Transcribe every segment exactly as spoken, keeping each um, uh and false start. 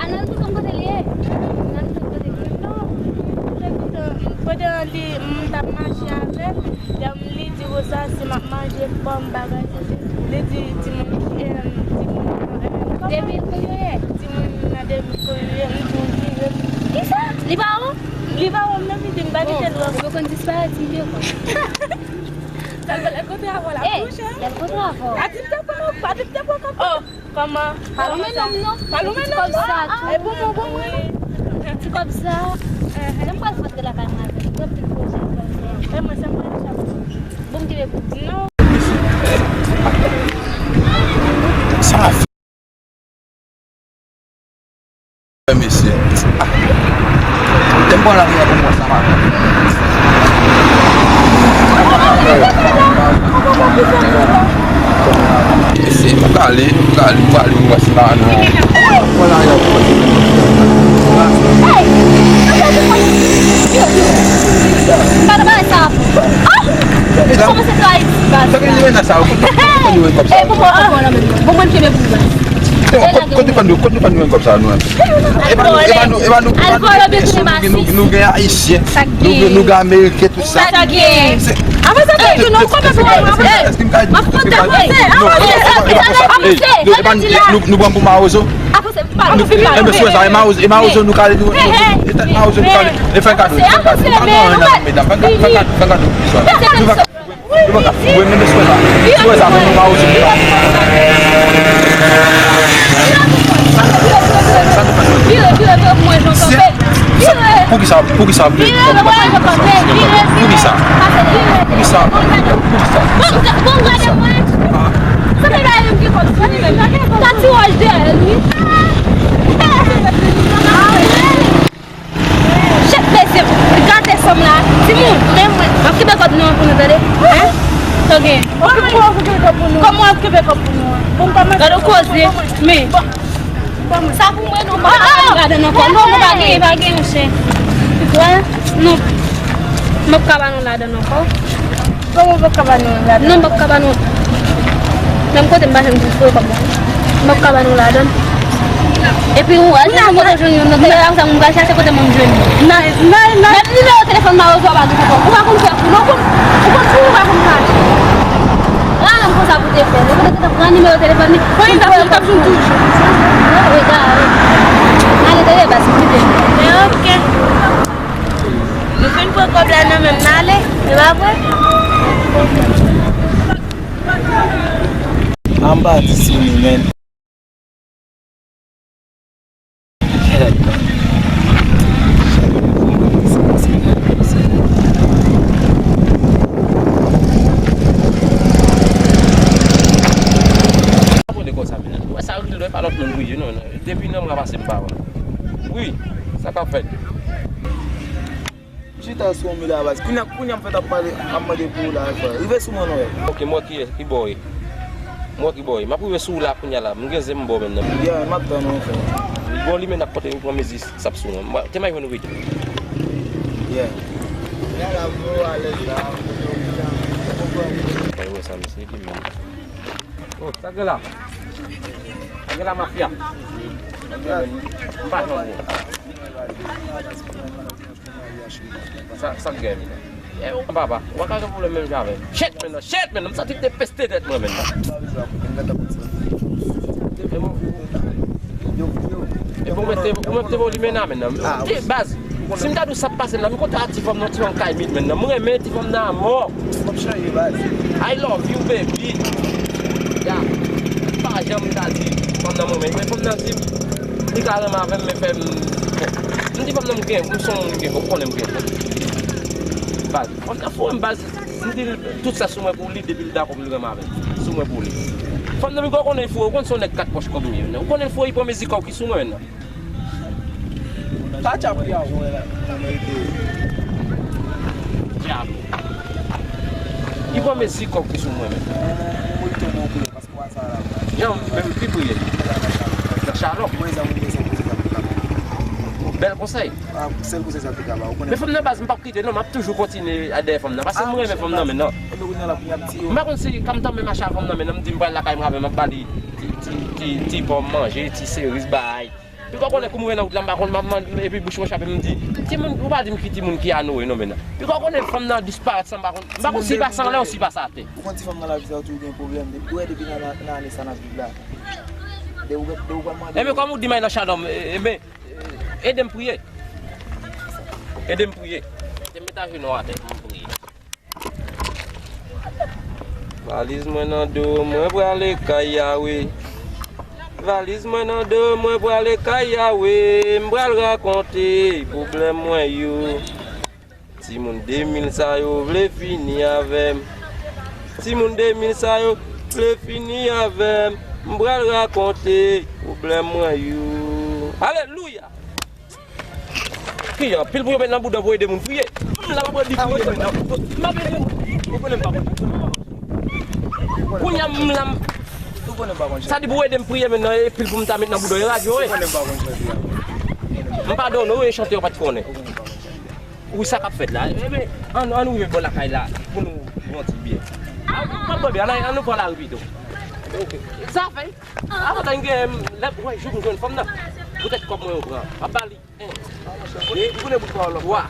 Ann al touche m kote li ye. Ann al touche m kote li ye. Non, se kote, kote an li, m t ap mache avè l, lè m li di Rosa si m ap manje pòm bagay sa, li di timoun, em, timoun, em, kòman? Depi kou yo ye. Timoun nan depi kou yo ye, m di w vire. Kisa? Li pa ou? Li pa wè m nan, li di m pa kite l wè. Bon, ou konn disparèt, m te kwè. Sa l pral kontre avè w la, eh, kouche. L al kontre avè w. Adopte pran, adopte pran kòb. Oh, kòman? Pa lonmen non m non. Pa lonmen non m non. Ti kòb sa tou. E pou mwen, pou mwen. Ti kòb sa. Jan m pral rantre lakay mwen avè l. Pran ti pwoze kòb sa. E mwen, sa m pral sa. Bon, m kite pou. Non. Sa Mesye. Ah. Lè m pran lari a pou mwen sa maten. Mesye, m prale, m prale, m prale, m wè si pa nou. Pran lari a pou mwen. Hey! Gade bagay sa. Ah! Kòman se fè Ayiti, baz? Sa gen mennaj sa yo. Nou wè kòb sa. E pou mwen, pou mwen, pou mwen, pou mwen. Kote, kote nou, kote nou jwenn kòb sa nou menm? E pa nou, e pa nou, e pa nou, e pa nou, nou gen, nou gen ayisyen, nou gen, nou gen ameriken, tout sa. Sa gen. Apre sa, nou, nou, nou, nou, nou pran pou mawozo. Enben, sou sa, e mawozo, e mawozo nou kale, nou, e tèt mawozo nou kale. E fè kado, fè kado. Pa pran anyen nan men medam, fè kado, fè kado, fè kado. Nou pa ka fou, men men sou sa. Sou sa, nou pa osi. Sa nou fè. Vire, vire, vire pou mwen, Jean Campé. Vire. Poukisa, poukisa w vle? Vire, vire, vire, vire. Poukisa? Poukisa? Poukisa? Bon, bon, gade mwen. Sa fè la, yon ki konn fini, men. Tatiwaj dèyè l, wi. Chet mesye, gate sanm la. Timoun, men mwen. M ap kenbe kòb nou an pou nou, tande. Hein? Sa w gen? Kòman w ap kenbe kòb pou nou an? Gade w koze. Men. Sa pou mwen, non, m pa ka ba nou ladann ankò. Non, nou pa gen, pa gen yon chen. Ou kwè? Non. M ap ka ba nou ladann ankò. Kòman w p ap ka ba nou ladann? Non, m p ap ka ba nou. Menm kote m pa janm di foye kòb mwen. M p ap ka ba nou ladann. Epi ou, al chèche kote w jwenn youn nan telefòn sa, m pral chache kote mwen m jwenn li. Menm nimewo telefòn mawozo a pa gen ankò. Ou pa konn fè kou, non, ou konn, ou konn kou, ou pa konn pale. Rale m konsa pou te fè. Ou konn te pran nimewo telefòn li. Wi, m t ap, m t ap jwenn toujou. Egare. Ale, tande, baz, kite. Men oke. Nou fin pran kòb la nan men m, n ale, se pa vre? Anba di sou li, men. Abone konsa, men. Wè sa rive, pa lòt moun priye, non, non. Depi nan mwa pase, m pa wè. Wi, sa k ap fèt? M chita sou yon mil la baz. Kounye a, kounye a m fèk ap pale, ap mande pou ou la, frè. Rive sou mwen non, frè. Ok, m wè ki, ki bò w ye. M wè ki bò w ye. M ap rive sou ou la kounye a la. M gen zen m ba w menm nan. Yeah, m ap tann ou, frè. Bon, li menm n ap pote, m pran mezi, s ap sou mwen. Te m al jwenn ou pito. Yeah. Mwen wè sa, mesye, li menm. Oh, sa gen la? Sa gen la, mafya? M pa janm wè. Sa, sa k gen menm? E, ou papa, ou pa ka gen pwoblèm menm jan avè m. Shit, menn, shit, menn, m santi m te peste tèt mwen, menn. Epi ou mèt te, ou mèt te vo li menn a, menn. Baz, si m ta di w sa k pase m la, m kontan ak ti fanm nan, ti fanm kay mit, menn. M renmen ti fanm nan a mò. I love you, baby. Ya. Pa janm ta di fanm nan mwen, men fanm nan di m, li ka renmen avè m, men fè m, bon. M di fanm nan m gen, m se yon moun m gen, ou konnen m gen. Baz, fanm nan foure m, baz. M di l tout sa sou mwen pou li, depi l dakò pou l renmen avè m. Sou mwen pou li. Fanm nan, m konnen l foure, ou konn se yon nèg kat pòch kòb m ye, ou konnen l foure, li pran mezi kòb ki sou mwen, menn. Pa djab li a ou wè la. Djab. Li pran mezi kòb ki sou mwen, menn. Jan, menm pi priye. Nan chalòp. Bèl konsèy. Men fanm nan baz, m p ap kite, non, m ap toujou kontinye dèyè fanm nan. Paske m renmen fanm nan, menn, non. M pa konn si, kan m tanmen mache a fanm nan, menn, m di m pral lakay mwen avè m, m ap ba li ti, ti, ti, ti pòm manje, ti seriz, bay. Piko konnen kou m rive nan wout la, m pa konn, m ap mande, epi bouch mwen chape, m di, timoun, ou pa di m ki timoun ki a Noe, non, menn. Piko konnen fanm nan disparèt san m pa konn, m pa konn si l pase anlè ou si l pase atè. Ou konn ti fanm nan lavi sa, ou toujou gen pwoblèm. Depi, ou wè depi nan, nan, nan ane sa n ap viv la. De ou, de ou pral mande. Enben, kòm ou di m al nan chalòm, enben, ede m priye. Ede m priye. Ede m met ajenou atè pou m priye. Valiz mwen nan do, mwen prale kay Yawe. Valiz mwen nan do, mwen prale kay Yawe. M pral rakonte pwoblèm mwen yo. Timoun de mil sa yo vle fini avè m. Timoun de mil sa yo vle fini avè m. M pral rakonte pwoblèm mwen yo. Alelouya! Ki anpil pou yo met nan bouda pou ede moun priye. M la m ap redi priye menn nan. M ap ede moun. Ou konnen m pa konn. Kounye a m la m. Ou konnen m pa konn chante. Sa di pou ede m priye menn nan, e pil pou m ta met nan bouda, e radyo, wi. Ou konnen m pa konn chante a. M padone w, e chante w pa t konnen. Ou konnen m pa konn chante a. Wi, sa k ap fèt la. Enben, ann, ann rive bò lakay la pou nou pran ti byè. A, m ap Bon, byen, ann, ann nou pran lari pito. Sa fè. Avan tan gen lè, wè, jou m jwenn fanm nan. Poutèt kòb mwen yo pran. M ap ba li. Li, li konnen bout pawòl la. Wa.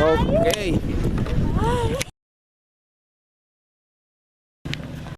Ok.